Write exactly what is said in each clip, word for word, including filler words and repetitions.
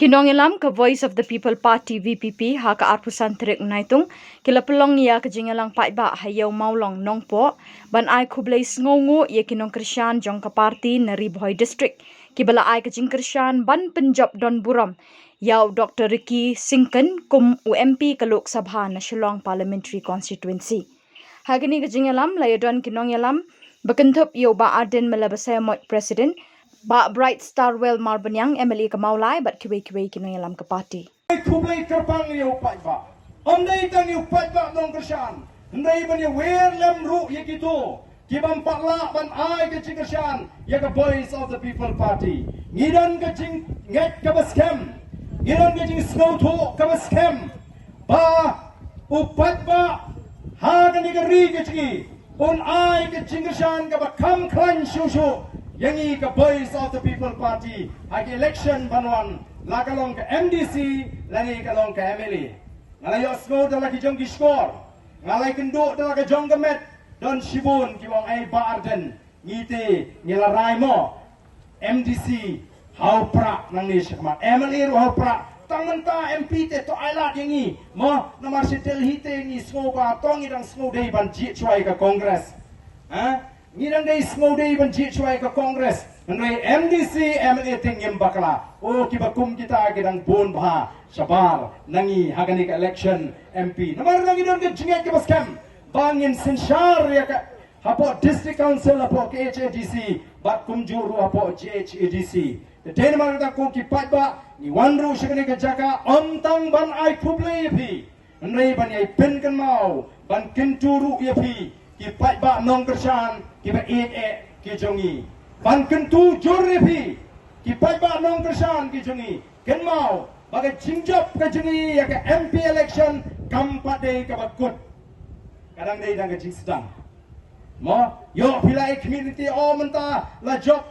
Ki nongïalam ka Voice of the People Party, V P P, ha ka arphew san tarik Naitung, ki la pynlong ïa ka jingïalang paidbah ha Ïew Mawlong, Nongpoh, ban ai khublei sngewnguh ïa ki nongkyrshan jong ka party na Ri Bhoi District, kiba la ai ka jingkyrshan ban pynjop don burom ïa u Doctor Ricky Syngkon kum u M P ka Lok Sabha na Shillong Parliamentary Constituency. Ha kane ka jingïalam la ïadon ki nongïalam, ba kynthup ïa u Bah Ardent Miller Basaiawmoit, President, Bah Bright Starwell Marbaniang, M L A ka Mawlai, bad kiwei kiwei ki nongïalam ka party. Khublei kyrpang ïa u paidbah. Ym dei tang ïa u paidbah nongkyrshan, hynrei ban ïa wer lem ruh ïa kito ki bym pat lah ban ai ka jingkyrshan ïa ka Voice of the People Party. Ngi don ka jingngeit kaba skhem, ngi don ka jingsngewthuh kaba skhem ba u paidbah ha kane ka ri ka jong ngi un ai ka jingkyrshan kaba kham khlaiñ shuh shuh ïa ngi ka Voice of the People Party ha ka election ban wan, la ka long ka M D C lane ka long ka M L A. Nga la ïohsngew da la ki jong ki shkor, nga la ïakynduh da la ka jong ka met, don shibun kiba ong, "Ei Bah Ardent, ngi te ngi la rai mo, M D C ha u Prah nangne shakhmat, M L A ruh ha u Prah. Tang mynta M P te to ai lad ïa ngi mo, namar sha Delhi te ngi sngew ba to ngi dang sngew dei ban jied shuwa ïa ka Congress. Ha? Ngi dang dei sngew dei ban jied shuwa ïa ka Congress. Hynrei M D C, M L A te ngim bakla." O, kiba kum kita ki dang bun bha shabar na ngi ha kane ka election M P. Namar ngi don ka jingngeit kaba skhem ba ngin synshar ïa ka hapoh District Council, hapoh K H A D C, bad kumjuh ruh hapoh J H A D C. Te dei namar kata ko ki paidbah, ngi wan ruh sha kane ka jaka, ym tang ban ai khublei ïa phi, hynrei ban ïai pynkynmaw, ban kyntu ruh ïa phi, ki paidbah nongkyrshan kiba ïeit eh ki jong ngi. Ban kyntu jur ïa phi, ki paidbah nongkyrshan ki jong ngi. Kynmaw ba ka jingjop ka jong ngi ïa ka M P election kam pat dei kaba kut. Ka dang dei tang ka jingsdang. Mo, ïoh phi la ïa khmih lynti, o mynta la jop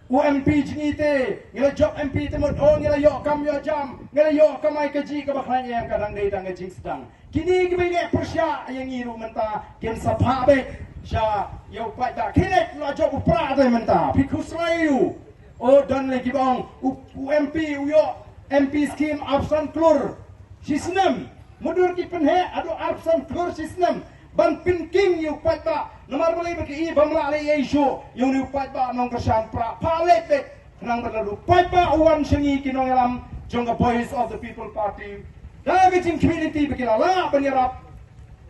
u M P jong ngi te, ngi la jop M P te mut, o ngi la ïoh kam ïoh jam, ngi la ïoh kamai kajih kaba khlaiñ, em, ka dang dei tang ka jingsdang. Kine kiba ïaleh pyrshah ïa ngi ruh mynta kin sa phah beit sha ïa u paidbah. Kine la jop u Prah te mynta, phi khuslai ïa u. O, don lei kiba ong u, u M P u ïoh M P scheme arphew san klur shi snem. Mutdur ki pynheh haduh arphew san klur shi snem ban pynking ïa u paidbah. Namar balei? Ba ki i bym lah leh ei ei shuh ïa une u paidbah nongkyrshan Prah. Phah leit beit khnang ba lada u paidbah u wan sha ngi ki nongïalam jong ka Voice of the People Party da ka jingkhmih lynti ba ki la lah ban ïarap.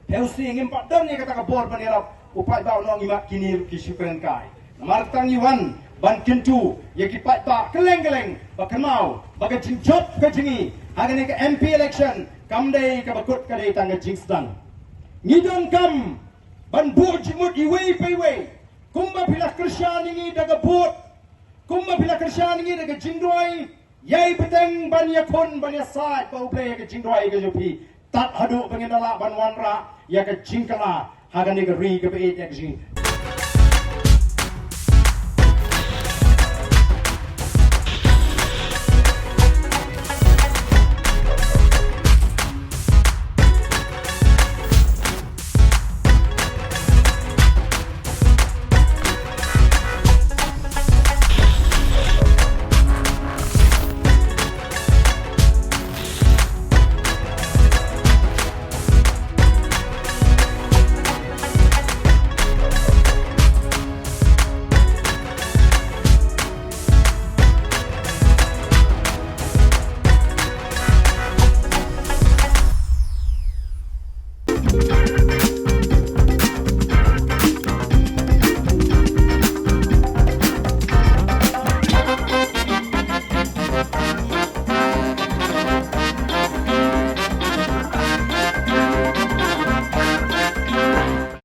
Phi sngew ngim pat don ïa kata ka bor ban ïarap, u paidbah u ong, imat kine ruh ki shu kren kai. Namar kata ngi wan ban kyntu ïa ki paidbah kylleng kylleng ba kynmaw ba ka jingjop ka jong ngi ha kane ka M P election kam dei kaba kut, ka dei tang ka jingsdang. Ngi donkam ban buh jingmut iwei pa iwei. Kumba phi la kyrshan ïa ngi da ka vote, kumba phi la kyrshan ïa ngi da ka jingduwai, ïai bteng ban ïakhun ban ïasaid bad U Blei ha ka jingduwai ka jong phi, tad haduh ba ngin da lah ban wanrah ïa ka jingkylla ha kane ka ri kaba ïeit ïa ka jong ngi.